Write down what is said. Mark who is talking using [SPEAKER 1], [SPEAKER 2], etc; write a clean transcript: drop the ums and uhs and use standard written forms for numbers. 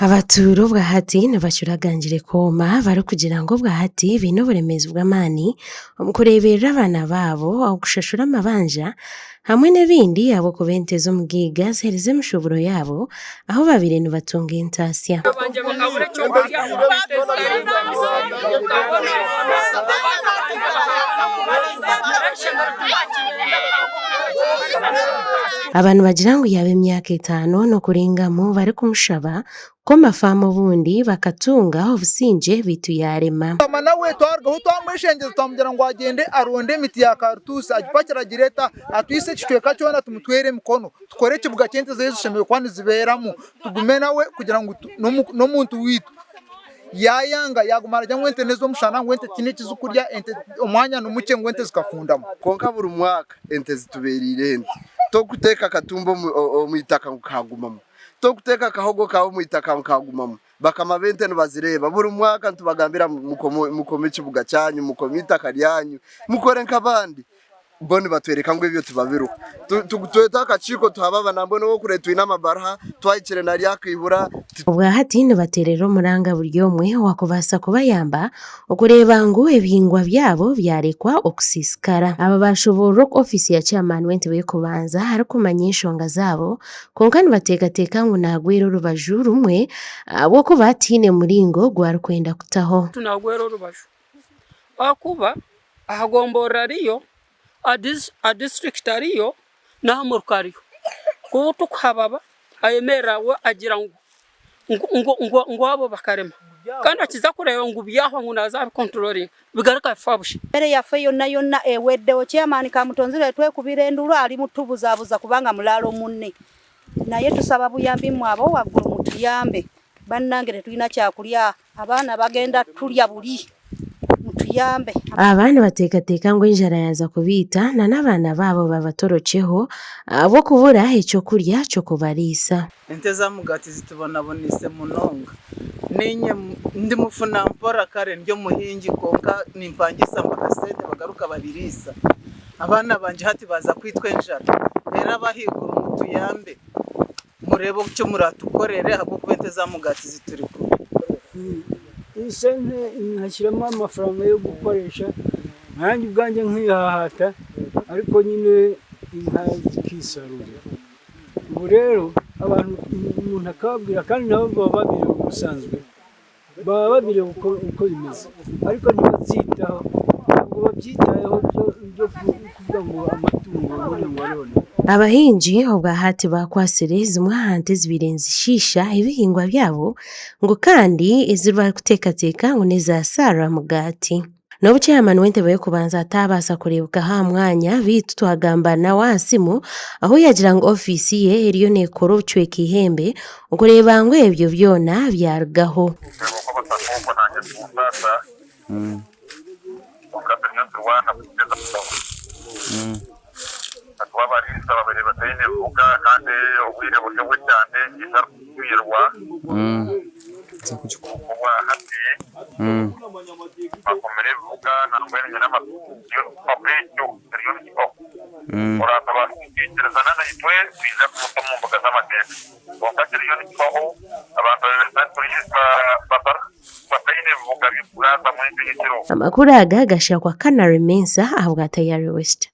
[SPEAKER 1] Abatuura obwahati nibacuragangire kwoma barikugira ngu obwahati baine oburemeezi bw'amaani omu kureeberera abaana baabo, okushashura amabanja hamwe n'ebindi ahabw'okuba ente z'omugaiga ziherize emishuuburo yaabo ahu baabaire nibatunga entaasya. Aba nibagira ngu yaaba emyaka etaano n'okurengamu barikumushaba kukoma faamu obundi bakatunga obusingye beitu yaarema.
[SPEAKER 2] Mukama nawe twarugaho twamweshengyereza twamugira ngu agyende aronde emiti ya karutuusi agipakire agireete aha atwise ekicweka kyona tumutwere emikono tukore ekibuga ky'ente ze zishemereire kuba nizibeeramu tugume nawe kugira ngu n'omuntu waitu. Yaayanga yaaguma naagira ngu ente n'ez'omushana ngu ente tihaine eki zirikurya ente omwanya ni mukye ngu ente zikafundamu.
[SPEAKER 3] Kwonka buri mwaka ente zitubeereire ente. Torikuteeka akatumba omu itaka ngu kaagumamu. Torikuteeka akahogo kaawe omu itaka ngu kaagumamu. Bakama b'ente nibazireeba. Buri mwaka nitubagambira mukome ekibuga kyanyu, mukome eitaka ryanyu, mukore nk'abandi. Bo nibatwereka ngu ebyo tibabiriho. Twete akakiiko tuhabe aba nambwenu ow'okureeba twine amabaruha, twahikire nari akaihura.
[SPEAKER 1] Obwa hati nibateerera omuranga buri omwe owaakubaasa kubayamba okureeba ngu ebihingwa byabo byarekwa okusiisikara. Aba baashoboorora oku ofiisi ya chairman w'entebe y'okubanza arikumanya enshonga zaabo kwonka nibateekateeka ngu naagwera orubaju rumwe ahabw'okuba tihaine muringo ogu arikwenda kutaho.
[SPEAKER 4] Naagwera orubaju ahakuba aha gomborora ariyo, aha disiturikiti ariyo, n'aha muruka ariyo. Ku turikuhababa ayemerera aho agira ngu ngu abo bakarema kandi akiza kureeba ngu byahwa ngu naaza kubikonturoringa bigaruka bifa busha.
[SPEAKER 5] Emere yaffe yonna yonna eweddewo. Chairman Kamutonzire twekubira endulu ali mutubuzabuza kubanga mulaalo munne. Naye tusaba buyambi mwe abowaggulu mutuyambe bannange tetulina kyakulya. Abaana bagenda tulya buli mutuyambe.
[SPEAKER 1] Aba nibateekateeka ngu enjara yaaza kubaita na n'abaana baabo babatorokyeho ahabw'okubura eky'okurya ky'okubariisa.
[SPEAKER 6] Ente za mugati zitubonaboneise munonga. Niinye ndi mufuna mpora kare ndi omuhingi kwonka nimpangisa mbaha sente bagaruka babiriisa. Abaana bangye hati baaza kwitwa enjara. Reero ab'ahaiguru mutuyambe. Mureebe eki muratukorere ahabw'okuba ente za mugati zituri kubi.
[SPEAKER 7] Esente nkashyiramo amafaranga yo gukoresha nanjye ubwanjye nkihahata ariko nyine inka zikisarurira. Ubu rero abantu umuntu akababwira kandi nabo baba babireba ubusanzwe. Baba babireba uko bimeze ariko ntibabyitaho, ntabwo babyitayeho byo kuvuga ngo amatungo nyine ngo arone.
[SPEAKER 1] Abahingi obwa hati baakwatsire zimwe aha nte ezibaire nizishiisha ebihingwa byabo ngu kandi ezi barikuteekateeka ngu n'eza Sarah Mugaati. N'obu chairman w'entebe y'okubanza ataabaasa kureebekaho aha mwanya beitu twagamba nawe aha simu ahu yaagira ngu ofiisi ye eriyo neekora obucweka eihembe okureeba ngu ebyo byona byarugaho. Amakuru aga gashakwa Canary Mensah ahabwa Tayari West.